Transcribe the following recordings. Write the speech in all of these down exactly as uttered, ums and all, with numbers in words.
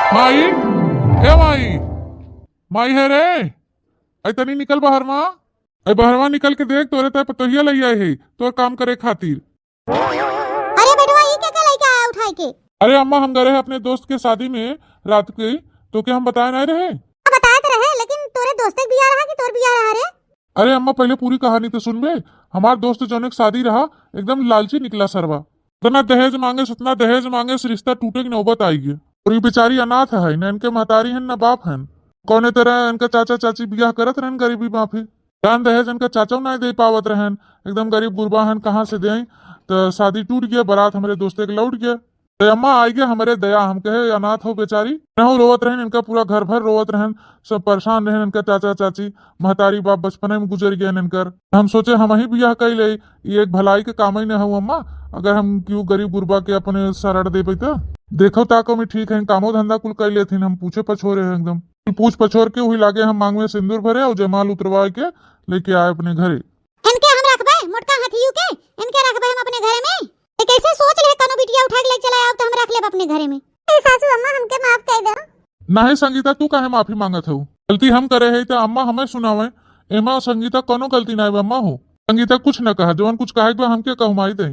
माई, ए माई, माई है रे, आई तनी निकल बहरवा, आई बहरवा निकल के देख, तोरे तय पतोहिया लई आए है तोर काम करे खातिर। अरे बेटवा, ई के, के लइके आया उठाए के? अरे अम्मा, हम गए रहे अपने दोस्त के शादी में रात के, तोके हम बताए नाहीं रहे? हाँ, बताए तो रहे, लेकिन तोरे दोस्ते के बियाह रहा कि तोर बियाह रहा रे? अरे अम्मा, पहले पूरी कहानी तो सुनबे। हमार दोस्त जौन एक शादी रहा, एकदम लालची निकला सरवा। इतना दहेज मांगे, इतना दहेज मांगे, रिश्ता टूटे की नौबत आई गई। और ये बेचारी अनाथ है, न इनके महतारी हन, न बाप हन। कौने तरह इनका चाचा चाची बियाह करत रहन गरीबी माफी। दान दहेज इनका चाचो नाहीं दे पावत रहन, एकदम गरीब गुरबा हन, कहाँ से दें? तो शादी टूट गया, बारात हमरे दोस्ते के लौट गया। तो अम्मा आई गया हमरे दया, हम कहे अनाथ हो बेचारी, नहु रोवत रहन, इनका पूरा घर भर रोवत रहन, सब परेशान रहन, इनका चाचा चाची, महतारी बाप बचपने में गुजर गए इनकर। हम सोचे हम ही बियाह कर ले, ये एक भलाई के काम ही न हो अम्मा, अगर हम क्यों गरीब गुरबा के अपने शरण दे पाई तो। देखो ताको में ठीक है, कामो धंधा कुल कर लेथिन, हम पूछे पछोरे हैं एकदम। पूछ पछोर के वही लागे हम मांग में सिंदूर भरे और जयमाल उतरवा के लेके आए अपने घरे। इनके हम रखबे, मोटका हाथियू के, इनके रखबे हम अपने घरे में। ते कैसे सोच ले, कौनो बिटिया उठा के ले चला आओ तो हम रख लेब अपने घरे में। ए सासू अम्मा, हमके माफ कर दो। नाहीं संगीता, तू काहे माफी मांगत हऊ? गलती हम करे है तो अम्मा हमें सुनावे, एमा संगीता कौनो गलती नाहीं बा अम्मा हो। संगीता कुछ न कहा, जवन कुछ कहे के बा हमके कहमाई दे।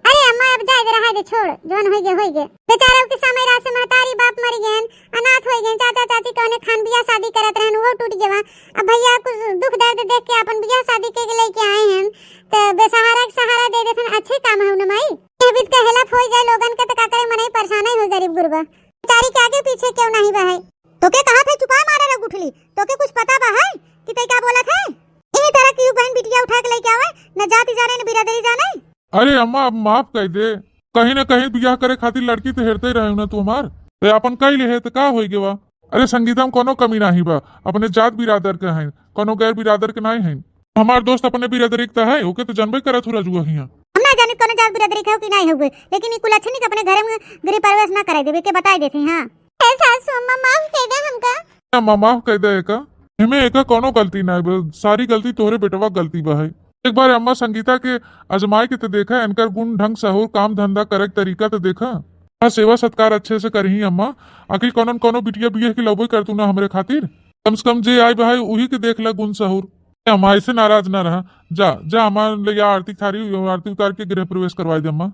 अरे अम्मा, अब जाए दे, रहा दे, छोड़, जवन होई गे, होई गे। बेचारा के समय रात से महतारी बाप मर गए, अनाथ होई गए, चाचा चाची कौने खान बियाह शादी करत रहन, वो टूट गवा। अब भैया कुछ दुख दर्द देख के अपन बियाह शादी के लेके आए हैं, तो बेसहारा के सहारा दे देथन, अच्छे काम है न माई। ये भी तो हेल्प होई जाए लोगन के, तो का करे, मनई परेशान ही हो गरीब गुरबा। बेचारी के आगे पीछे क्यों नहीं बा है? तोके कहा थे चुपा मारे रे गुठली, तोके कुछ पता बा है कि तै का बोलत है? यही तरह की बहन बिटिया उठा के लेके आवे, न जाति जाने न बिरादरी जाने। अरे अम्मा, अब माफ कर दे। कहीं ना कहीं बियाह करे खातिर लड़की तो हेरते ही रहे ना तू हमार। ते अपन कह ले है तो का होई गवा? अरे संगीता में कोनो कमी नाही बा, अपने जात बिरादर के हैं, कोनो गैर बिरादर के नाही हैं। हमार दोस्त अपने बिरादरी के है, ओके तो जानबे करत हूँ रजुआ हियाँ। हम ना जानित कोनो जात बिरादरी के हो कि नाही हुए, लेकिन ई कुलच्छनी के अपने घरे में गृह प्रवेश ना कराई देबे के बताई देते हैं। हाँ। ए सासू अम्मा, माफ कर दे हमका। अम्मा, माफ कर दे एका। एमे एका कोनो गलती ना है, बस सारी गलती तोहरे बेटवा गलती बा है। एक बार अम्मा संगीता के आजमाए के तो देखा, इनकर गुण, ढंग, सहूर, काम धंधा करे के तरीका तो देखा। हाँ, सेवा सत्कार अच्छे से करही अम्मा। आखिर कोनो न कोनो बिटिया बियाह के लबो कर तू ना हमरे खातिर। कम से कम जे आई बा है, उही के देख ला गुण सहूर। ए अम्मा, ऐसे नाराज ना रहा। जा, जा अम्मा, ले जा आरती थारी, आरती उतार के गृह प्रवेश करवाई दे अम्मा।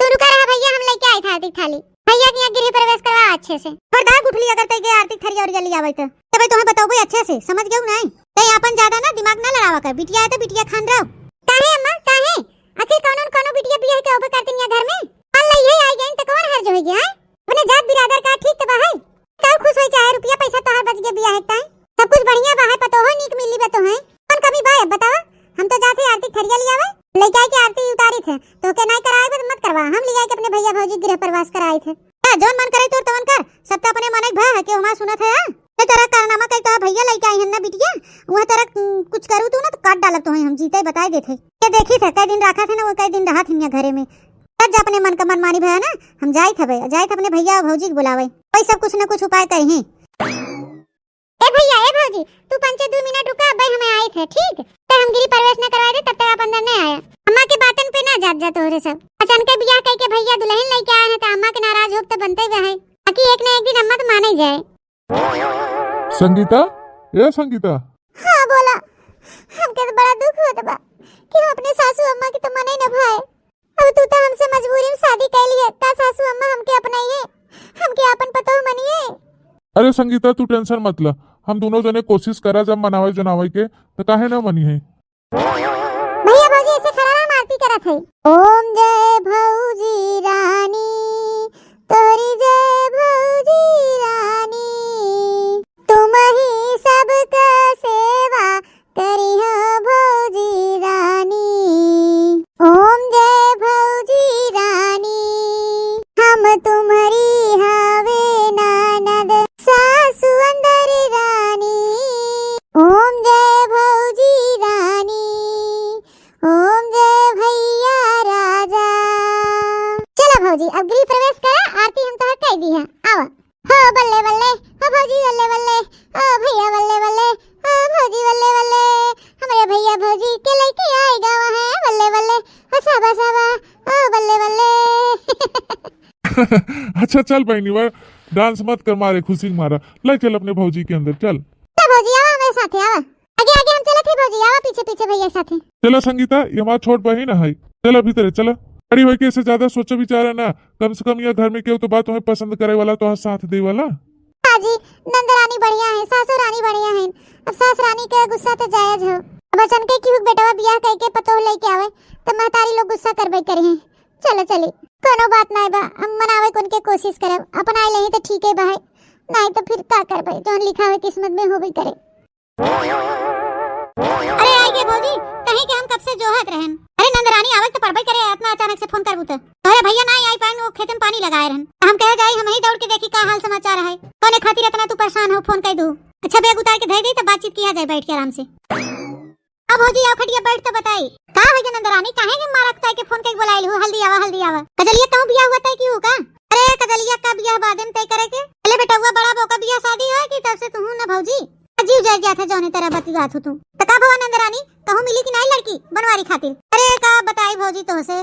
तू रुका रहा भैया, हम लेके आई था आरती थाली। भैया के यहाँ गृह प्रवेश करवा अच्छे से। खबरदार गुठली, अगर तै के आरती थरिया उरिया ले आवे तो। तबे तोहे बतौबे अच्छे से, समझ गयो नहीं? तै आपन ज्यादा ना दिमाग ना लड़ावा कर, बिटिया है तो बिटिया खान रहो। काहे अम्मा, काहे? आखिर कौनो न कौनो बिटिया बियाह के ओबे करतिन या घर में। मान ला ये आई गई तो कौन हर्ज होई गया है? अपने जात बिरादर का ठीक तो बा है। तब खुश होई चाहे रुपया पैसा तोहार बच गया बियाह एक टाइम। सब कुछ बढ़िया बा है, पतोहो नीक मिली बा तोहे। कौन कमी बा है बतावा? हम तो जाते आरती थरिया ले आवे, लेके आए के आरती उतारी थे, तो के नाई कराए बा तो मत करवा, हम ले आए के अपने भैया भौजी गृह प्रवेश कराए थे। का जौन मन करे तोर तवन कर, सब तो अपने मनक भा है, केहू हमार सुनत है, हाँ? ते तेरा कारनामा कई तो भैया लइके आई हन ना बिटिया, वहाँ तेरा, उम, कुछ करू तू ना तो काट डालब तोहे हम जीते बताई देत है। ये देखी थे, कई दिन रखा थे ना, वो कई दिन रहा थे घरे में। तब जा अपने मन का मनमानी भया ना, हम जाई थे भैया, जाई थे अपने भैया और भौजी के बुलावे, वही सब कुछ ना कुछ उपाय करी हैं। ए भैया, ए भौजी, तू पंचे दू मिनट रुका, अब्बे हमें आई थे, ठीक? तो हम गृह प्रवेश न करवाए दे, तब तक आप अंदर नहीं आया। अम्मा के बातन पे ना जात जा तोहरे सब। अचानक बियाह कई के भैया दुल्हन लेके आए हैं, तो अम्मा के नाराज होब तो बनते ही है। बाकी एक ना एक दिन अम्मा तो माने जाए। संगीता, ए संगीता। हाँ, बोला। हमके तो बड़ा दुख होत बा कि हम अपने सासू अम्मा के तो मने न भाए। अब तू तो हमसे मजबूरी में शादी कर लिए, का सासू अम्मा हमके अपनाइए, हमके आपन पतोह मनिए? अरे संगीता, तू tension मत ला, हम दोनों जने कोशिश करा जब मनावे जनावे के, तो काहे ना मनी है। भैया भौजी ऐसे खड़ा रहा, हम आरती करत है। ओम जय भौजी रानी, तोरी जय भौजी रानी, तुम ही सबका सेवा करिहो भौजी रानी। ओम जय भौजी रानी, हम तुम्हरी हवे ननद सासु अंदर रानी। ओम जय भौजी रानी, ओम जय भैया राजा। चला भौजी, अब गृह प्रवेश करा, आरती हम तोहर कह दी है, आवा। हो बल्ले बल्ले, हो भौजी बल्ले बल्ले, हो भैया बल्ले बल्ले, हो भौजी बल्ले बल्ले, हमरे भैया भौजी के लइके आए गावा है बल्ले बल्ले, हो साबा साबा, हो बल्ले बल्ले। अच्छा चल बहिनी, वर डांस मत कर मारे खुशी के मारा। ले चल अपने भौजी के अंदर, चल। चल भौजी, आवा हमरे साथे, आवा। आगे आगे हम चलत ही भौजी, आवा पीछे पीछे भैया के साथे। चला संगीता, ये हमार छोट बहिन है, चला भीतरे चला। बड़ी होई के ऐसे ज्यादा सोचा विचारा ना, कम से कम यह घर में केहू तो बात तुम्हें पसंद करे वाला, तो साथ दे वाला। हाँ जी, नंद रानी बढ़िया है, सासू रानी बढ़िया है। अब सास रानी के गुस्सा तो जायज हो। अब अचनके केहू बेटवा बियाह कइके पतोह लेके आवे, तो महतारी लोग गुस्सा करबे करी हैं। चलो चली, कोनो बात नाय बा, हम मनावे कोन के कोशिश करब, अपनाए लेही तो ठीक है भाई, नाय तो फिर का करबे, जौन लिखा हुए किस्मत में होबे करे। अरे आई गे भौजी, कहीं के हम कब से जोहत रहन। अरे नंद रानी, आवे तो परबे करे, इतना अचानक से फोन करबू तो। तोहरे भैया ना आई पाएन, वो खेते में पानी लगाए रहन। हम कहे जाई, हम ही दौड़ के देखी का हाल समाचार है, कौने खातिर इतना तू परेशान हो, फोन कर दू। अच्छा बैग उतार के धर दी, तब बातचीत किया जाए बैठ के आराम से। अब भौजी आओ खटिया बैठ तो बताई, का हो गया नंद रानी, काहे के मारा कुताई के फोन करके बुलाइल हूँ, हल्दी आवा, हल्दी आवा। कजलिया कहूँ बियाह हुआ तय की हूँ का? अरे कजलिया का बियाह बादे में तय करे के, पहले बेटौआ बड़ा बा ओका बियाह शादी होए कि तब से तू ना भौजी। जीव जर जात है जौने तरह बतियात हो तू। त का भवा नंद रानी, कहूँ मिली कि नाई लड़की बनवारी खातिर? अरे का बताई भौजी तोहसे,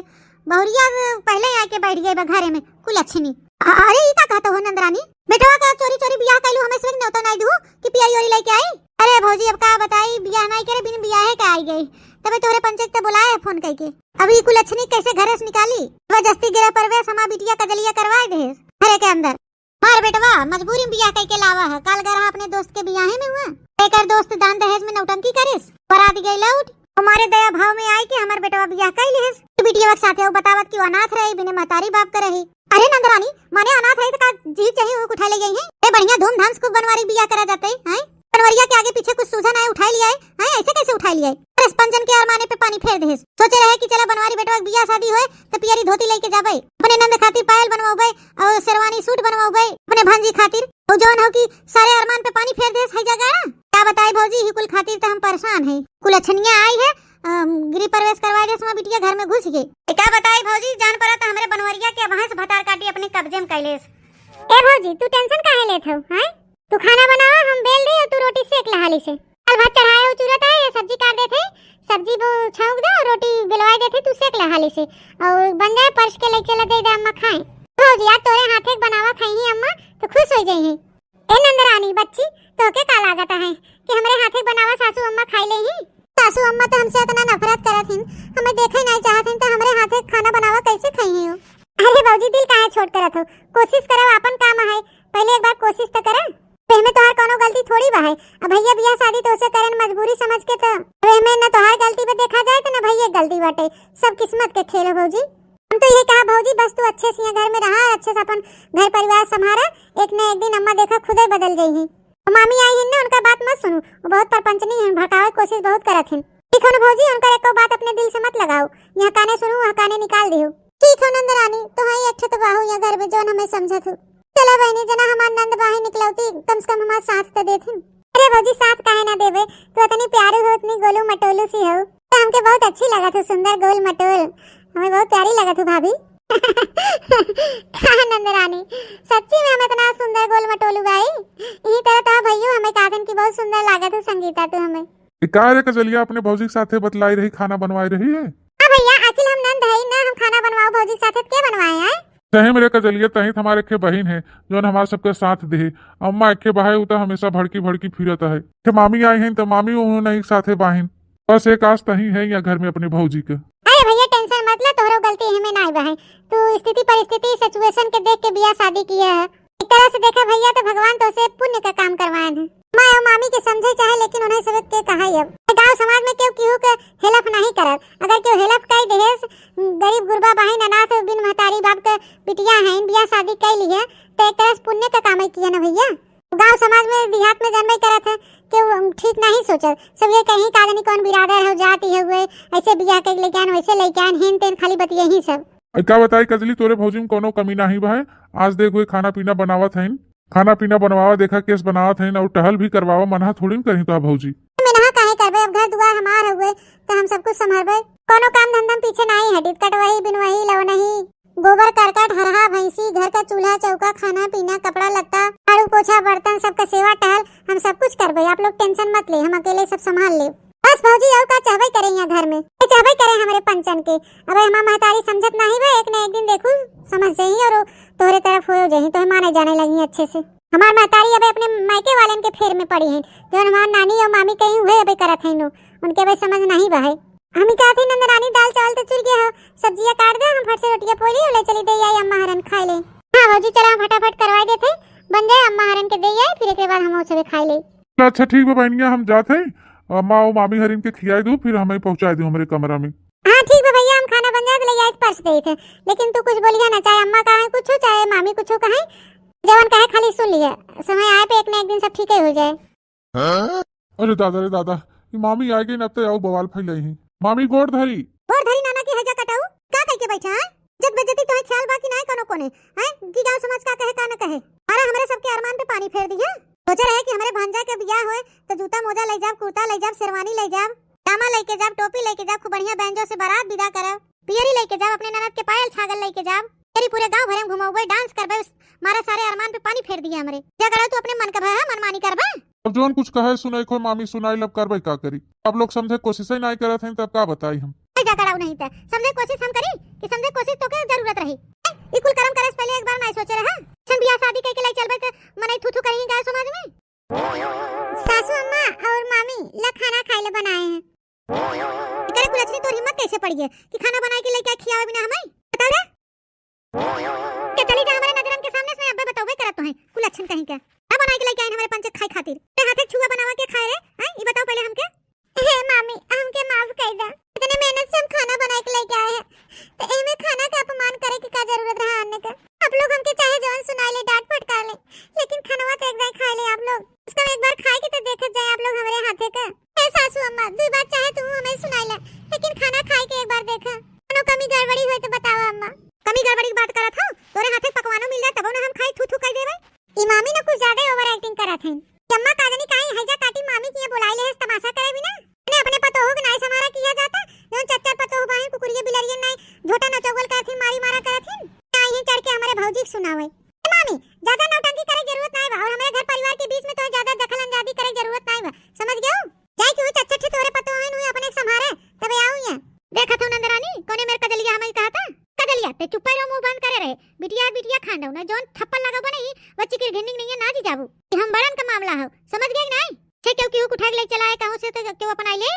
बहुरिया पहले आके बैठ गई बा घरे में, कुलच्छनी। अ-, अरे ई का कहत हो नंद रानी? बेटवा का चोरी चोरी बियाह कैलू, हमें से न्योता नाई दू कि पियरी ओरी लेके आई? अरे भौजी अब का बताई, बियाह नाई करे, बिन बियाहे के आई गई, तबे तोहरे पंचे के बुलाए है फोन करके। अब ई कुलच्छनी कैसे घरे से निकाली? जबरदस्ती गृह प्रवेश हमार बिटिया कजलिया करवाए दे घरे के अंदर। मार बेटवा मजबूरी में बियाह कइके लावा है, काल गरहा अपने दोस्त के बियाहे में हुआ, एकर दोस्त दान दहेज में नौटंकी करिस, बरात गई लौट, हमारे दया भाव में आई के हमार बेटवा बियाह कइ लिहिस। बिटिया के साथे वो बतावत कि वो अनाथ रही, बिने महतारी बाप के रही। अरे नंद रानी, माने अनाथ रही तो का जीव चाहिए वो उठा ले गई है? ए बढ़िया धूमधाम से खूब बनवारी बियाह करा जाते हैं। बनवरिया के आगे पीछे कुछ सूझा ना है, उठाई लिया है, हैं? ऐसे कैसे उठाई लिया है? अरे पंचन के अरमाने पे पानी फेर देहिस। सोचे रहे कि चला बनवारी बेटवा के बियाह शादी होए तो पियरी धोती लेके जाबे, अपने नंद खातिर पायल बनवाबे और शेरवानी सूट बनवाबे अपने भांजी खातिर। और जौन हो कि सारे अरमान पे पानी फेर देहिस है जगह। का बताई भौजी, ही कुल खातिर तो हम परेशान है। कुलच्छनिया आई है, अम, गृह प्रवेश करवा देहिस, हमार बिटिया घर में घुस गई। ए, का बताई भौजी, जान पड़ा तो हमरे बनवरिया के वहां से भतार काटी अपने कब्जे में कैलेस। ए भौजी, तू टेंशन काहे लेत हो, हैं? तू खाना बनावा, हम बेल दे और तू रोटी सेक ला हाली से। दाल भात चढ़ाए हो चूल्हा ताए, ये सब्जी काट देथे, सब्जी वो छौंक दे और रोटी बेलवाए देथे, तू सेक ला हाली से। और बन जाए परस के ले चला दे दे अम्मा खाए। भौजी आज तोरे हाथे के बनावा खाई ही अम्मा, तो खुश हो जाई है। ए नंदरानी बच्ची, तोके का लागत है कि हमरे हाथे के बनावा सासू अम्मा खाई ले ही? सासू अम्मा तो हमसे इतना नफरत करत हिन, हमें देखे नहीं चाहत हिन, तो हमरे हाथे के खाना बनावा कैसे खाई ही हो? अरे भौजी दिल काहे छोट करत हो, कोशिश करो, आपन काम है, पहले एक बार कोशिश तो करा। तो एहमे तोहार कौनो गलती थोड़ी बा है। अब भैया बियाह शादी तो उसे करेन मजबूरी समझ के, तो अब एहमे न तोहार गलती पे देखा जाए तो न भैया के गलती बाटे। सब किस्मत के खेल हो भौजी। हम तो ये कहा भौजी बस तू अच्छे से यहाँ घर में रहा और अच्छे से अपन घर परिवार संभारा। एक न एक दिन अम्मा देखा खुदे बदल जाई है। मामी आई हिन ना, उनका बात मत सुनू, वो बहुत परपंचनी हिन, भड़कावे के कोशिश बहुत करत हिन। ठीक हो न भौजी, उनका एको बात अपने दिल से मत लगाओ, यहाँ काने सुनू वहाँ काने निकाल दियो। ठीक हो नंदरानी, तो हाँ एक ठे तो बाहू यहाँ घर में जौन हमें समझत हो। चला बहिनी, जना हमार नंद बाही निकलौती, कम से कम हमार साथ तो देथिन। अरे भौजी, साथ काहे ना देबे? तू इतनी प्यारी हो, इतनी गोलू मटोलू सी हो, तो हमके बहुत अच्छी लगत हो, सुंदर गोल मटोल, हमें बहुत प्यारी लगत हो भाभी। का नंदरानी, सच्ची में हम इतना सुंदर गोल मटोलू बाई? यही तरह तो भैया हमें कहतन कि बहुत सुंदर लागत हो संगीता तू हमें। ए, का रे कजलिया, अपने भौजी के साथे बतलाई रही, खाना बनवाई रही है? हाँ भैया, आखिर हम नंद है ना, हम खाना बनवाओ भौजी के साथे, के बनवाए हैं? सही में रे कजलिया, तही त हमार एक बहिन है, जौन हमार सबके साथ दे। अम्मा एक बाहे, उ त हमेशा भड़की भड़की फिरत है। के मामी आई हैं, त मामी उन्होंने एक साथे बाहिन। बस एक आस तही है या घर में अपने भौजी के। अरे भैया, टेंशन मत ले, तोहरो गलती हमें ना बा है। तू स्थिति परिस्थिति सिचुएशन के देख के बियाह शादी किया है। एक तरह से देखा भैया, तो भगवान तो से पुण्य का काम करवाए हैं। माँ और मामी के समझे चाहे, लेकिन उन्हें सब के कहा ही अब। गाँव समाज में केहू केहू के हेल्प नहीं करत। अगर केहू हेल्प कई देहेस, गरीब गुरबा बाहिन, अनाथ बिन महतारी बाप के बिटिया हैं, बियाह शादी कई ली है, तो एक तरह से पुण्य का काम ही किया ना भैया। गाँव समाज में देहात में जन्मे करत है, केहू ठीक नहीं सोचत। सब ये कहीं का जानी कौन बिरादर हो, जाति है हुए, ऐसे बियाह के लेके आन, वैसे लेके आन, हेन तेन खाली बतिये ही सब। अरे का बताई कजली, तोरे भौजी में कोनो कमी नाही बा है। आज देख हुए खाना पीना बनावत हईन, खाना पीना बनवावा, देखा केस बनावत हईन और टहल भी करवावा, मनहा थोड़ी न करी तो भौजी। मनहा काहे करबे, अब घर दुआर हमार हुए तो हम सब कुछ संभालबे। कोनो काम धंधा में पीछे नाही हटित, कटवही, बिनवही, लवनही, गोबर करकट, हरहा, भैंसी, घर का चूल्हा चौका, खाना पीना, कपड़ा लत्ता, झाड़ू पोछा, बर्तन, सबका सेवा टहल हम सब कुछ करबे। आप लोग टेंशन मत ले, हम अकेले सब संभाल ले। बस बस भौजी, और का चाहबे करे यहाँ घर में? ये चाहबे करे हमरे पंचन के। अब हमार महतारी समझत नाही बा, एक न एक दिन देखू समझ जाई और तोहरे तरफ हो जाई, तोहे माने जाने लगी अच्छे से। हमार महतारी अब अपने मायके वालन के फेर में पड़ी है, जो हमार नानी और मामी कहीं हुए अबे करत है नो, उनके अबे समझ नहीं बा है। हम ही कहत हई, नंदरानी, दाल चावल तो चुर गया हो, सब्जिया काट दे, हम फट से रोटिया पोरी ले चली दे आई अम्मा हरन खाए ले। हाँ भौजी, चला हम फटाफट करवा देते, बन जाए, अम्मा हरन के दे आई, फिर एक बाद हम सबे खाए ले। अच्छा ठीक बा बहनिया, हम जात हई, अम्मा और मामी हरिन के खियाई दू, फिर हमें पहुँचाई दू हमरे कमरा में। हाँ ठीक बा भैया, हम खाना बन जाए तो ले आई परस देते, लेकिन तू कुछ बोलिया ना, चाहे अम्मा कहे कुछ, चाहे मामी कुछ कहे, जवन कहे खाली सुन लिया, समय आए पे एक न एक दिन सब ठीक ही हो जाए। अरे दादा रे दादा, ई मामी आ गई, अब तो आऊ बवाल फैलाई है। मामी गोड़ धरी। गोड़ धरी नाना की हजा कटाऊ, का कह के बैठा है? जब बेइज्जती तोहे ख्याल बा कि नाय कोनो कोने, हैं? कि गांव समाज का कहे का न कहे। अरे हमरे सबके अरमान पे पानी फेर दिया। सोचे रहे कि हमरे भांजा के बियाह होए तो जूता मोजा ले जाब, कुर्ता ले जाब, शेरवानी ले जाब, जामा लेके जाब, टोपी लेके जाब, खूब बढ़िया बैंजो से बारात विदा करब, पियरी लेके जाब, अपने ननद के पायल छागल लेके जाब, तेरी पूरे गांव भरे में घुमाउबे, डांस करबे, मारे सारे अरमान पे पानी फेर दिया हमरे। जा करा तू अपने मन का भा, मनमानी करबे। अब जौन कुछ कहे सुनाई खोए मामी सुनाई लब करबे का करी। अब लोग समझे कोशिश ही नाई करत हैं तब का बताई हम। ए जा करा नहीं ते समझे कोशिश हम करी कि समझे कोशिश तो के जरूरत रही। ए, ई कुल करम करे से पहले एक बार नाई सोचे रहा। छन बियाह शादी कह के लाई चलबे त मनई थू थू करी गाय समाज में। सासू अम्मा और मामी ला खाना खाए ले बनाए हैं। एकरे कुलछनी तोर हिम्मत कैसे पड़ी है कि खाना बनाए के लेके खियावे बिना हमें? बताओ रे। के चली जा हमारे नजरन के सामने से, अब्बे बतौबे करत तोहे, कुलछन कहीं के। ना बनाए के लेके आइन हमारे पंचे खाए खातिर। ते हाथे छुआ बनावा के खाए रे, हैं? ई बताओ पहले हमके। हे मामी, हमके माफ कर दा। इतने मेहनत से हम खाना बनाए के लेके आए हैं, तो एमे खाना का अपमान करे के का जरूरत रहा आने का? आप लोग हमके चाहे जौन सुनाए ले, डांट फटकार ले, लेकिन खानवा तो एक दाई खाए ले आप लोग। उसका एक बार खाए के तो देखत जाए आप लोग हमारे हाथे का। हे सासू अम्मा, दुई बात चाहे तू हमें सुनाई ले, लेकिन खाना खाए के एक बार देखा। कोनो कमी गड़बड़ी होई तो बतावा अम्मा। कमी गड़बड़ी की बात करत हो? तोरे हाथे पकवानो मिल जाए तबो ना हम खाई, थू थू कह देवे। ई मामी ना कुछ ज्यादा ही ओवर एक्टिंग करत हैं। ई अम्मा का जानी काहे हैजा काटी मामी के यहाँ बुलाई ले है तमाशा करे बिना। ने अपने पतोह के नाई समारा किया जाता, जौन चच्चर पतोह बाहें कुकुरिये बिलरिये नाई झोटा नचौगल करथिन, मारी मारा करथिन। आई हैं चढ़ के हमारे भौजी के सुनावे। ए मामी, ज्यादा नौटंकी करे जरूरत नाई बा और हमारे घर परिवार के बीच में तो ज्यादा दखल अंदाजी करे जरूरत नाई बा, समझ गयो? जाए कि वो चच्चर ठे तोरे पतोह हैं, उहे अपने के संभारे, तबे आऊ यहाँ। देखत हो नंदरानी, कोने मेर कजलिया हमें कहा था? कजलिया, ते चुप्पे रहो, मुंह बंद करे रहे। बिटिया, बिटिया खांडव ना, जौन थप्पड़ लगाबो नहीं, बच्ची के घिन्निंग नहीं है, ना जी जाबू। ये हम बड़न का मामला हो, समझ गए कि नहीं? छे केहू केहू उठा के ले चला है, कहूँ से तो केहू अपन आई ले।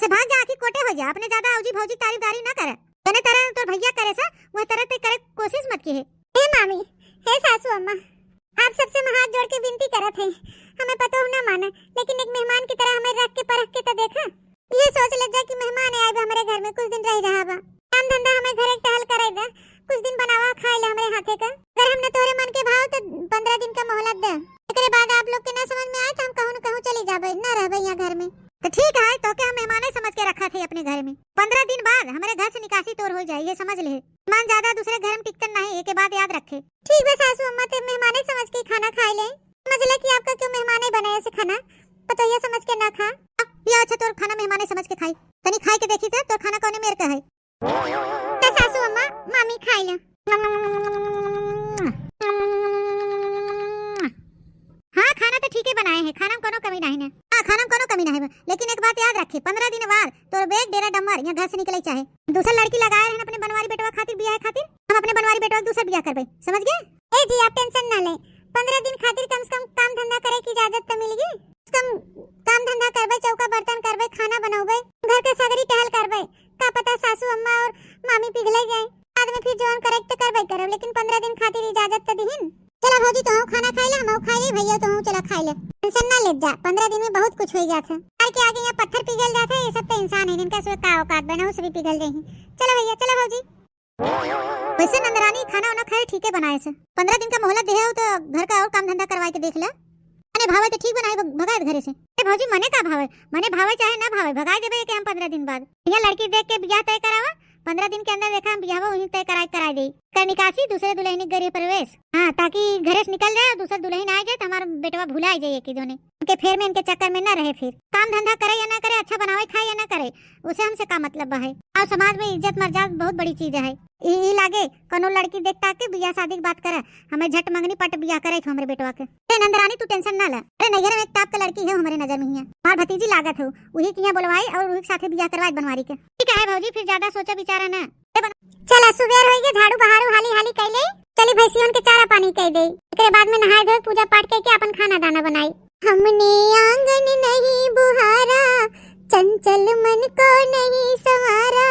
से भाग जा, आखिर कोटे हो जा, अपने ज्यादा औजी भौजी तारीफदारी ना करे। जने तरह तोर भैया करे सा, वह तरह ते करे कोशिश मत की है। हे मामी, हे सासू अम्मा, आप सबसे हम हाथ जोड़ के विनती करत हैं, हमें पतोह ना माना, लेकिन एक मेहमान की तरह हमें रख के परख के तो देखा। ये सोच ले जा कि मेहमान आए बा हमरे घर में, कुछ दिन रह रहा बा। काम धंधा हमें घरे टहल करे दे, कुछ दिन बनावा खाए ले हमरे हाथे का। अगर हमने तोरे मन के भाव तो पन्द्रह दिन का मोहलत दे। एकरे बाद आप लोग के ना समझ में आए तो हम कहूँ न कहूँ चली जाबे, ना रहबे यहाँ घर में। तो ठीक है, तो के हम मेहमाने समझ के रखा थे अपने घर में। पन्द्रह दिन बाद हमरे घर से निकासी तोर हो जाए, ये समझ ले। मेहमान ज्यादा दूसरे घर में टिकतन नहीं, एके बात याद रखे। ठीक बा सासू अम्मा, ते मेहमाने समझ के खाना खाए ले। समझ ले कि आपका क्यों मेहमाने बनाए से खाना, पतोहिया समझ के ना खा। अब ये अच्छा तोर खाना मेहमाने समझ के खाई। तनी खाए के देखी थे तोर खाना कौने मेर का है। तो सासू अम्मा, मामी खाए ले। हाँ, खाना तो ठीक ही बनाए हैं, खाना में कोनो कमी नहीं है। हाँ, खाना में कोनो कमी नहीं है, लेकिन एक बात याद रखे, पन्द्रह दिन बाद तोर बैग डेरा डम्बर यहाँ घर से निकले चाहे। दूसर लड़की लगाए रहन अपने बनवारी बेटवा खातिर, बियाह खातिर, हम अपने बनवारी बेटवा के दूसर बियाह करबे, समझ गए? ए जी, आप टेंशन ना ले, पन्द्रह दिन खातिर कम से कम काम धंधा करे की इजाजत तो मिल गई। कम काम धंधा करबे, चौका बर्तन करबे, खाना बनौबे, घर के सगरी टहल करबे। का पता सासू अम्मा और मामी पिघले जाए, बाद में फिर जौन करे तो करबे करब, लेकिन पन्द्रह दिन खातिर इजाजत तो दिहिन। चला भौजी, तोहू खाना खाई ले, हमहू खाई ले, भैया तोहू चला खाई ले। टेंशन ना ले जा, पन्द्रह दिन में बहुत कुछ हो जात है। तार के आगे यहाँ पत्थर पिघल जात है, ये सब तो इंसान है, इनका से का औकात बा, से भी पिघल जाही। चला भैया, चला भौजी। वैसे नंदरानी खाना वाना खाए ठीक है बनाए से, पन्द्रह दिन का मोहलत दे हो तो घर का और काम धंधा करवाए के देख ले। मने भावे तो ठीक बनाए, भग-, भगाए घरे से। अरे भौजी, मने का भावे, मने भावे चाहे ना भावे, भगाए देबे के हम पन्द्रह दिन बाद। यहाँ लड़की देख के बियाह तय करावा, पन्द्रह दिन के अंदर देखा हम बियाह वहीं तय कराए, कराए दे। कर निकासी, दूसरे दुल्हनी गृह प्रवेश। हाँ, ताकि घरे से निकल जाए और दूसरे दुल्हन आ जाए तो हमारा बेटवा भुलाइ जाए एके जने। इनके फेर में, इनके चक्कर में ना रहे फिर। काम धंधा करे या ना करे, अच्छा बनावे खाए या ना करे, उसे हमसे का मतलब बा है। अउर समाज में इज्जत मर्यादा बहुत बड़ी चीज है। ई, ई लागे कउनो लड़की देख ताक के बियाह शादी के बात करे, हमें झट मंगनी पट बियाह करे थे हमरे बेटवा के। अरे नंदरानी, तू tension ना ला। अरे नैहर में एक टाप के लड़की है हमरे नजर में हियाँ, हमार भतीजी लागत हो, उही किहाँ बोलवाई अउर उही के साथे बियाह करवाई बनवारी के। ठीक है भौजी, फिर ज्यादा सोचा विचारा ना। ए बन- चला, सुबेर होई गे, झाड़ू बहारू हाली हाली कइ ले। चली भैंसियन के चारा पानी कइ दे, एकरे बाद में नहाए धोए, पूजा पाठ कइ के अपन खाना दाना बनाई। हमने आंगन नहीं बुहारा, चंचल मन को नहीं संवारा,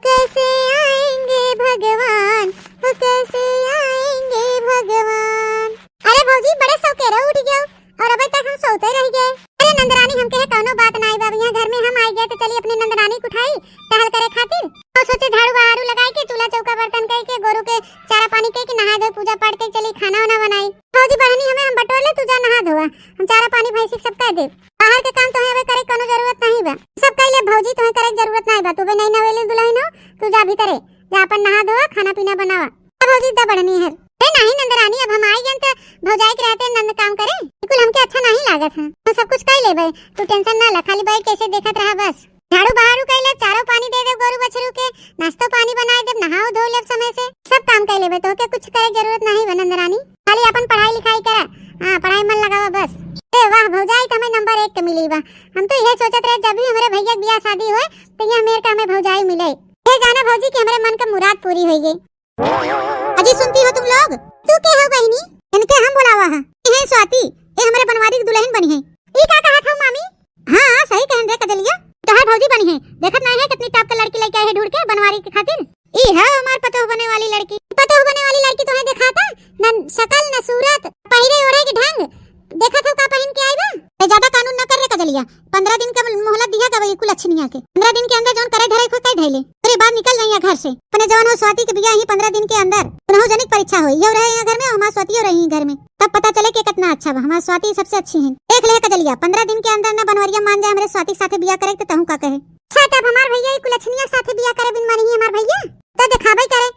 कैसे आएंगे भगवान, ओ कैसे आएंगे भगवान। अरे भौजी, बड़े सौकेरे उठ गयो अउर अबे तक हम सोते रह गए। अरे नंदरानी, हमके है कउनो बात नाई बा, अब यहाँ घर में हम आइ गए तो चली अपने नंदरानी के उठाई टहल करे खातिर। अउर सोचे झाड़ू बहारू लगाई के, चूल्हा चौका बर्तन कइ के, गोरू के चारा पानी कइ के, नहाए धोए, पूजा पाठ कइ के चली खाना वाना बनाई। भौजी बढ़नी हमें हम बटोर ले, तू जा नहा धोआ, हम चारा पानी भैंसी के सब कइ दे। बाहर के काम तोहे अबे करे के कउनो जरूरत नहीं बा, सब कइ ले भौजी, तोहे करे के जरूरत नहीं बा। तू बे नई नवेली दुलहिन हो, तू जा भीतरे, जा अपन नहा धोआ, खाना पीना बनावा। अब भौजी द बढ़नी है। ए नहीं नंदरानी, अब हम आइ गए त भौजाई के रहते नंद काम करे, बिल्कुल हमके अच्छा नहीं लागत है। हम सब कुछ कइ लेबे, तू tension ना ला, खाली बैठ के ऐसे देखत रहा बस। झाड़ू बहारू कइ ले, चारो पानी दे दे गोरू बछरू के, नाश्तो पानी बनाइ दे, नहाओ धो ले समय से, सब काम कइ लेबे, तोहके कुछ करे के जरूरत नहीं बा नंदरानी। खाली अपन पढ़ाई लिखाई करा, हाँ पढ़ाई मन लगावा बस। ए वाह भौजाई तो हमें नंबर एक के मिली बा। हम तो यह सोचत रहे जब भी हमरे भैया के बियाह शादी होए तो यह मेर का हमें भौजाई मिले। ये जाना भौजी कि हमरे मन का मुराद पूरी होई गई। अजी सुनती हो तुम लोग? तू के हो बहिनी? इनके हम बुलावा है। ये है स्वाति, ये हमरे बनवारी की दुलहिन बनी है। ई का कहत हो मामी? हाँ, हाँ, सही कहन रे कजलिया, तोहार भौजी बनी है। देखत नहीं है कितनी टाप के लड़की लइके आए है ढूंढ के बनवारी के खातिर। ई है हमार पतोह बने वाली लड़की। पतोह बने वाली लड़की तोहे देखाता न, शकल न सूरत, पहिरे ओढ़े के ढंग। देखत हो का पहिन के आई बा? ए, ज्यादा कानून न कर रे कजलिया। पन्द्रह दिन का मोहलत दिया गवा ई कुलछनिया के। पन्द्रह दिन के अंदर जौन करे धरे को कह धैले। ओकरे बाद निकल जाइया घर से। अपने जौन हो स्वाति के बियाह ही पन्द्रह दिन के अंदर। उनहु जनिक परीक्षा होई। यो रहे यहाँ घर में, हमार स्वाति यो रही घर में। तब पता चले के कितना अच्छा बा। हमार स्वाति सबसे अच्छी है। देख ले कजलिया, पन्द्रह दिन के अंदर ना बनवरिया मान जाए हमरे स्वाति के साथे बियाह करे तो तहूँ का कहे। अच्छा, तब हमार भैया ई कुलछनिया के साथे बियाह करे बिन मानी ही हमार भैया? तो दिखावे करे।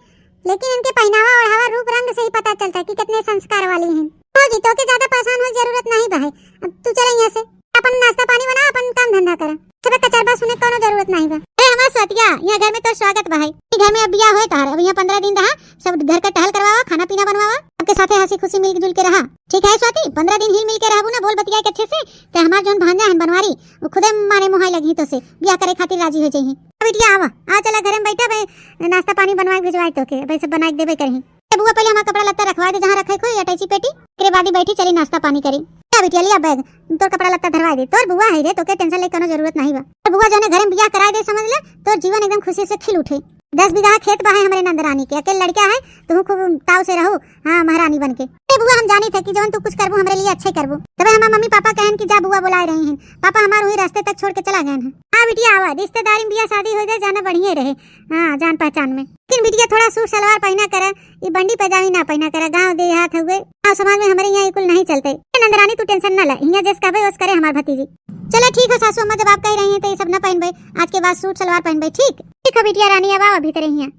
लेकिन इनके पहनावा ओढ़ावा, रूप रंग से ही पता चलता है कि कितने संस्कार वाली हैं। भौजी, तोके ज्यादा परेशान होए जरूरत नहीं बा है। अब तू चले यहाँ से, अपन नाश्ता पानी बना, अपन काम धंधा करा। सब कचरबा सुने कोनो जरूरत नहीं बा। अरे हमार स्वातिया, यहाँ घर में तो स्वागत बा है। ई घर में अब बियाह होए तोहार, अब यहाँ पन्द्रह दिन रहा, सब घर का टहल करवावा, खाना पीना बनवावा, सबके साथे हंसी खुशी मिलजुल के रहा। ठीक है स्वाति, पन्द्रह दिन हिल मिल के रहबू ना, बोल बतिया के अच्छे से, ते हमार जौन भांजा है बनवारी, वो खुदे मारे मुहाई लगी तो से बियाह करे खातिर राजी हो जाई। अब बिटिया आवा, आ चला घरे में बैठा बे, नाश्ता पानी बनवा के भिजवाए तोके, बे सब बना के देबे करही। ए बुआ, पहले हमार कपड़ा लत्ता रखवा दे, जहाँ रखे कोई अटैची पेटी, एकरे बाद ही बैठी चली नाश्ता पानी करी। ए बिटिया, लिया बैग, तोर कपड़ा लत्ता धरवा दे। तोर बुआ है रे, तोके tension ले कोनो जरूरत नहीं बा। तोर बुआ जौने घरे में बियाह कराए दे, समझ ले, तोर जीवन एकदम खुशी से खिल उठे। दस बीघा खेत बा है हमरे नंदरानी के, अकेले लड़का है, तू खूब ताव से रहो, हाँ, महारानी बन के। ए बुआ, हम जानी थे कि जौन तू कुछ करबू, हमरे लिए अच्छे करबू। तबे हमार मम्मी पापा कहन कि जा बुआ बुलाए रही हैं, पापा हमार वही रास्ते तक छोड़ के चला गए हैं। हाँ बिटिया, आवा, रिश्तेदारी में बियाह शादी हो जाए, जाना बढ़िया रहे, हाँ, जान पहचान में। लेकिन बिटिया, थोड़ा सूट सलवार पहना करा, ई बंडी पैजामी ना पहना करा, गाँव देहात हुए, गाँव समाज में हमरे यहाँ ई कुल नहीं चलते। ए नंदरानी, तू tension ना ला, हियाँ जस कहबे ओस करे हमार भतीजी। चलो ठीक हो सासू अम्मा, जब आप कह रही हैं तो ये सब ना पहनबे, आज के बाद सूट सलवार पहनबे, ठीक? ठीक हो बिटिया रानी, अब आओ भीतर हियाँ।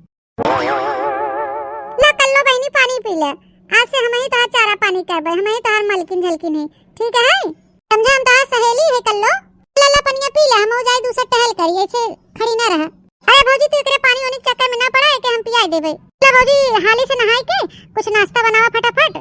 ला कल्लो बहिनी, पानी पी ले, आज से हमही तोहार चारा पानी करबे, हमही तोहार मलकिन झलकिन है, ठीक है? समझा, हम तोहार सहेली है कल्लो। ला, ला पनिया पी ले, हम हो जाए दूसर टहल करी, ऐसे खड़ी ना रहा। अरे भौजी, तू एकरे पानी वानी के चक्कर में ना पड़ा, एके हम पियाई देबे। ला भौजी, हाली से नहाई के कुछ नाश्ता बनावा फटाफट।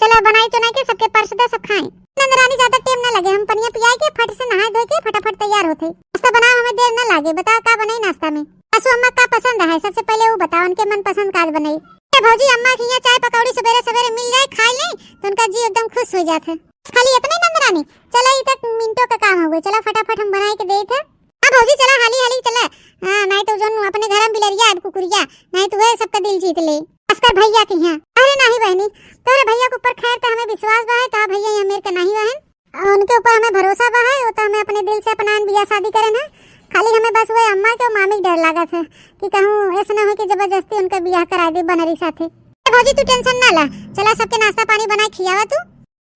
चला, बनाई चुनाई के सबके परस दे, सब खाएं। नंदरानी, ज्यादा टेम ना लगे, हम पनिया पियाई के फट से नहाए धोए के फटाफट तैयार होते। नाश्ता बनावे में देर ना लागे। बताओ का बनाई नाश्ता में? सासू अम्मा का पसंद है, सबसे पहले वो बताओ, उनके मनपसंद का बनाई। ए भौजी, अम्मा के यहाँ चाय पकौड़ी सवेरे सवेरे मिल जाए, खाई ले, तो उनका जी एकदम खुश हो जात है। खाली इतने नंदरानी? चला, ई तक मिनटों का काम हो गए, चला फटाफट हम बनाए के देत है। हाँ भौजी, चला हाली हाली चला। हाँ, नहीं तो जौन अपने घर में बिलरिया अब कुकुरिया, नहीं तो वह सबका दिल जीत ले। अस्कर भैया के यहाँ। अरे नहीं बहनी, तोरे भैया के ऊपर खैर तो हमें विश्वास बा है, तो भैया यहाँ मेर के नहीं बहन। और उनके ऊपर हमें भरोसा बा है, वो तो हमें अपने दिल से अपना बियाह शादी करे ना। खाली हमें बस वो अम्मा के और मामी के डर लागत है कि कहूँ ऐसा ना हो कि जबरदस्ती उनका बियाह करा दे बनरी साथे। ए भौजी, तू tension ना ला, चला सबके नाश्ता पानी बनाए खियावा तू।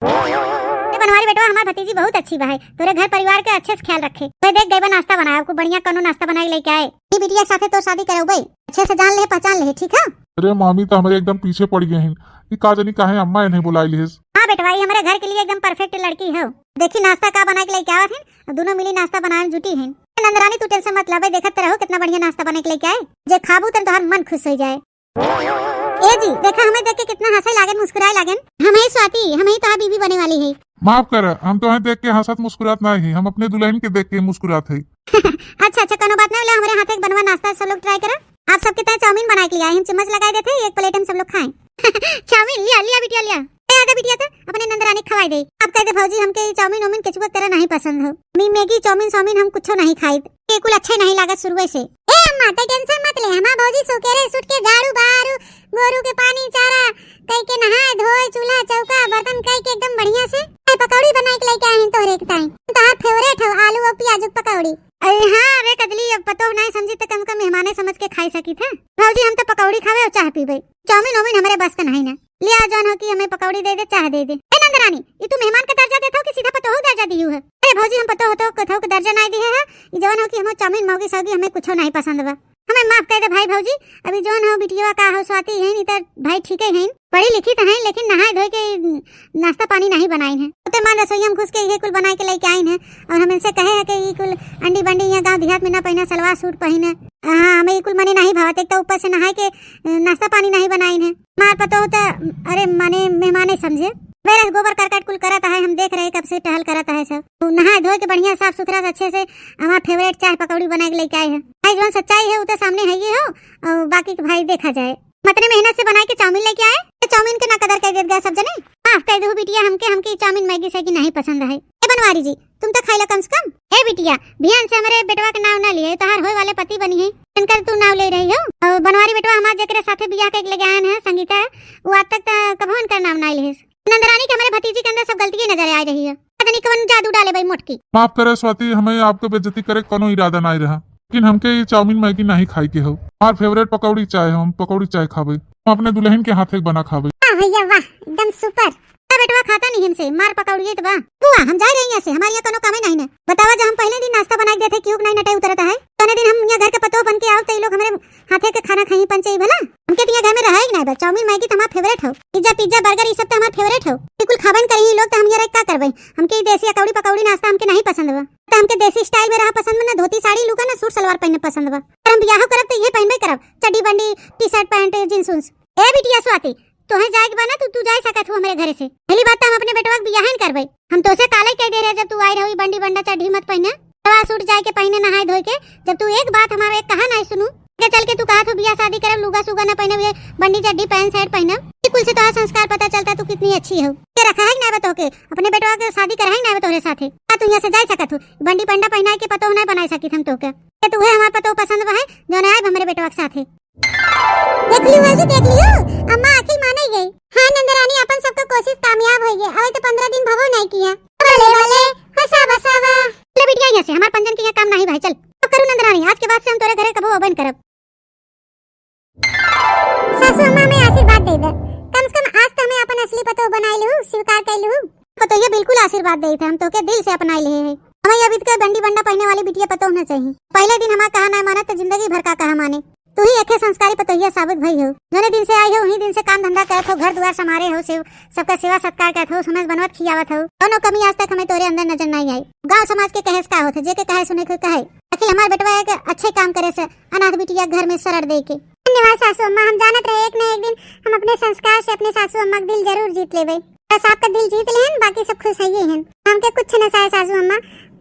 ए बनवारी बेटवा, हमार भतीजी बहुत अच्छी बा है, तोरे घर परिवार के अच्छे से ख्याल रखे। तो देख गए बा नाश्ता बनाया, आपको बढ़िया कोनो नाश्ता बनाए लेके आए। ई बिटिया के साथे तो शादी करौबे, अच्छे से जान ले, पहचान ले, ठीक है? अरे मामी तो हमारे एकदम पीछे पड़ गए हैं, ई का जानी काहे अम्मा इन्हें बुलाई लिहिस। हाँ बेटवा, ई हमरे घर के लिए एकदम perfect लड़की हो। देखी नाश्ता का बनाए के लेके आवत हैं, अब दोनों मिली नाश्ता बनाए में जुटी हैं। नंदरानी, तू tension मत लाबे, देखत रहो कितना बढ़िया नाश्ता बनाए के लेके आए। जे खाबू तन तोहार मन खुश हो जाए। ए जी, देखा हमें देख के कितना हंसे लागेन, मुस्कुराए लागेन। हम ही स्वाति, हम ही तोहार बीबी बने वाली है। माफ कर, हम तोहे देख के हंसत मुस्कुरात ना ही, हम अपने दुल्हन के देख के मुस्कुरात है। अच्छा, अच्छा, कोनो बात ना होला, हमरे हाथे के बनवा नाश्ता सब लोग try करा। आप सबके तय चाउमीन बनाए के लिए आई, हम चम्मच लगाए देते, एक plate हम सब लोग खाएं। चाउमीन लिया, लिया बिटिया, लिया। ए, आजा बिटिया, तो अपने नंदरानी खवाई दे। आप कह दे, "भौजी, हमके ई चाउमीन वाउमीन केचुआ के तरह नहीं पसंद हो। मी-, मैगी, चाउमीन, साउमीन हम कुछो नहीं खाई। ये कुल अच्छे नहीं लागत शुरुए से।" ए अम्मा, ते tension मत ले, हमार भौजी सुकेरे सुट के झाड़ू बहारू, गोरू के पानी चारा कई के, नहाए धोए, चूल्हा चौका बर्तन कई के एकदम बढ़िया से। ए, पकौड़ी बनाए के लेके आए हैं तोहरे के ताई। तोहार favourite हो आलू और प्याज के पकौड़ी। अरे हाँ रे कजली, अब पतोह नहीं समझी तो कम से कम मेहमाने समझ के खाई सकी थे। भौजी, हम तो पकौड़ी खावे और चाह पीबे, चाउमीन वाउमीन हमरे बस का नहीं ना। लिया जौन हो कि हमें पकौड़ी दे दे, चाह दे दे। ए नंदरानी, ई तू मेहमान का दर्जा देत हो कि सीधा पतोह का दर्जा दिहू है? अरे भौजी, हम पतोह तो कथो के दर्जा नहीं दिहे है। ई जौन हो कि हमें चाउमीन मौगी सौगी हमें कुछो नहीं पसंद बा। हमें माफ कर दे भाई भौजी, अभी जौन हो बिटिया का हो स्वाति है, नहीं तो भाई ठीक है, पढ़ी लिखी तो है, लेकिन नहाए धोए के नाश्ता पानी नहीं बनाई है। तो मान रसोई हम घुस के ये कुल बनाए के लेके आइन है और हम इनसे कहे हैं कि ये कुल अंडी बंडी यहाँ गाँव देहात में ना पहिना, सलवार सूट पहिने। हाँ, हमें ये कुल मने नहीं भावत, एक तो ऊपर से नहाए के, अ, नाश्ता पानी नहीं बनाइन है। मार पतोह तो, अरे, माने मेहमाने समझे। बेरस गोबर करकट कुल करत है, हम देख रहे कब से टहल करत है सब। तो नहाए धोए के बढ़िया साफ सुथरा से अच्छे से हमार favourite चाय पकौड़ी बनाए के लेके आए हैं। भाई, जौन सच्चाई है, वो तो सामने है ही हो, और बाकी के भाई देखा जाए। मतने मेहनत से बनाए के चाउमीन लेके आए, तो चाउमीन के ना कदर कर देत गए सब जने। माफ कर दू बिटिया हमके, हमके ई चाउमीन मैगी सैगी नहीं पसंद है। ए बनवारी जी, तुम तो खाइला कम से कम। ए बिटिया, बिहान से हमरे बेटवा के नाव ना लिए, तोहार होए वाले पति बनी है, इनकर तू नाव ले रही हो। और बनवारी बेटवा हमार जेकरे साथे बियाह के लेके आयन है संगीता, वो आज तक त कभो इनकर नाव ना लिए। नंदरानी के हमरे भतीजी के अंदर सब गलतिये नजर आ रही है। पता नहीं कौन जादू डाले भाई मोटकी। माफ करे स्वाति, हमें आपके बेइज्जती करे कोनो इरादा नहीं रहा, लेकिन हमके ये चाउमीन मैगी नहीं खाई के हो। हमार favourite पकौड़ी चाय हो, हम पकौड़ी चाय खाबे, हम अपने दुल्हन के हाथे बना खाबे। वाह भैया वाह, एकदम super। का बेटवा खाता नहीं हमसे, मार पकौड़िए तो बा। बुआ, हम जाए रही यहाँ से, हमारे यहाँ कोनो कामे नहीं ने। बतावा, जब हम पहले दिन नाश्ता बनाए के देते, क्यों नहीं नटाई उतरता है? तने दिन हम यहाँ घर के पतोह बन के आओ, तो ये लोग हमारे हाथे के खाना खाई पंचे ही भला। हमके तो यहाँ घर में रहा ही नहीं बा। चाउमीन मैगी तो हमार favourite हो, पिज्जा पिज्जा बर्गर ये सब तो हमार favourite हो। ये कुल खाबन करी ये लोग, तो हम यहाँ रह का करबे? हमके ये देसी अकौड़ी पकौड़ी नाश्ता हमके नहीं पसंद बा। तो हमके देसी style में रहा पसंद बा, ना धोती साड़ी लुका, ना सूट सलवार पहने पसंद बा। अगर हम बियाह करब तो ये पहनबे करब, चड्डी बंडी, T-shirt pant, jeans उन्स। ए बिटिया स्वाति, तोहे जाए के बा ना, तू, तू जाए सकत हो हमरे घरे से। पहली बात तो हम अपने बेटवा के बियाह न करबे। हम तोसे काले कह दे रहे, जब तू आई रहो, ई बंडी बंडा चड्ढी मत पहिने, सलवार सूट जाए के पहिने नहाए धोए के। जब तू एक बात हमारे कहा नहीं सुनू, आगे चल के तू कहा तू बियाह शादी करब, लुगा सुगा न पहिने, ये बंडी चड्ढी पैंट शर्ट पहिने। ई कुल से तोहार संस्कार पता चलता, तू कितनी अच्छी हो। के रखा है कि नहीं बा तोहके, अपने बेटवा के शादी करा है कि नहीं बा तोहरे साथे? का तू यहाँ से जाए सकत हो? बंडी बंडा पहनाए के पतोह नहीं बनाए सकित हम तोहके। के तू है हमार पतोह पसंद बा है, जौन आए हमरे बेटवा के साथे। देख लियो भौजी, देख लियो, अम्मा आखिर माने गई। हाँ नंदरानी, अपन सबके कोशिश कामयाब हो गई। अबे तो पन्द्रह दिन भवो नहीं किया। बोले बोले, हंसा बसावा। ले बिटिया यहाँ से, हमार पंजन के यहाँ काम नहीं भाई, चल। अब करू नंदरानी, आज के बाद से हम तोरे घरे कबो अबे न करब। सासू अम्मा हमें आशीर्वाद दे दे, कम से कम आज तो हमें अपन असली पतोह बनाए लहू, स्वीकार कर लहू। पतोहिया बिल्कुल आशीर्वाद दे थे, हम तोके दिल से अपनाए ले हैं। हमें अभी के बंडी बंडा पहने वाली बिटिया पतोह न चाहिए। पहले दिन हमार कहा ना मानत तो जिंदगी भर का कहा माने। तू ही एके संस्कारी पतोहिया साबित भई हो। जौने दिन से आई हो, वही दिन से काम धंधा करत हो, घर दुआर संभारे हो, सेव-, सबका सेवा सत्कार करत हो, समझ बनवत खियावत हो। कौनो कमी आज तक हमें तोरे अंदर नजर नहीं आई। गांव समाज के कहे से का होत है, जे के कहे सुने के कहे। आखिर हमार बेटवा एक अच्छे काम करे से अनाथ बिटिया घर में शरण दे के। धन्यवाद सासू अम्मा, हम जानत रहे एक न एक दिन हम अपने संस्कार से अपने सासू अम्मा के दिल जरूर जीत लेबे। बस आपका दिल जीत लेहन, बाकी सब खुश है ही हैं। हमके कुछ न चाहे सासू अम्मा,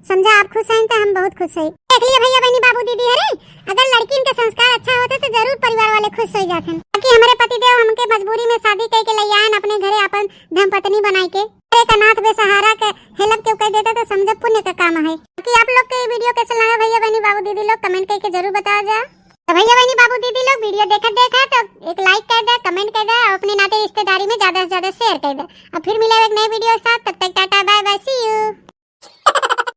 समझा आप खुश हैं तो हम बहुत खुश हैं। देख लिए भैया बहनी बाबू दीदी, अरे अगर लड़किन के संस्कार अच्छा होते तो जरूर परिवार वाले खुश हो जाते हैं। बाकी हमारे पतिदेव हमके मजबूरी में शादी करके ले आयन अपने घरे अपन धर्मपत्नी बनाए के। एक अनाथ बेसहारा के help केहू कर देता तो समझो पुण्य का काम है। बाकी आप लोग के video कैसे लगा भैया बहनी बाबू दीदी लोग, comment करके जरूर बताया जाए। तो भैया बहनी बाबू दीदी लोग, video देखत देखत तो एक like कर दे, comment कर दे और अपने नाते रिश्तेदारी में ज्यादा से ज्यादा share कर दे। अब फिर मिले एक नए video के साथ, तब तक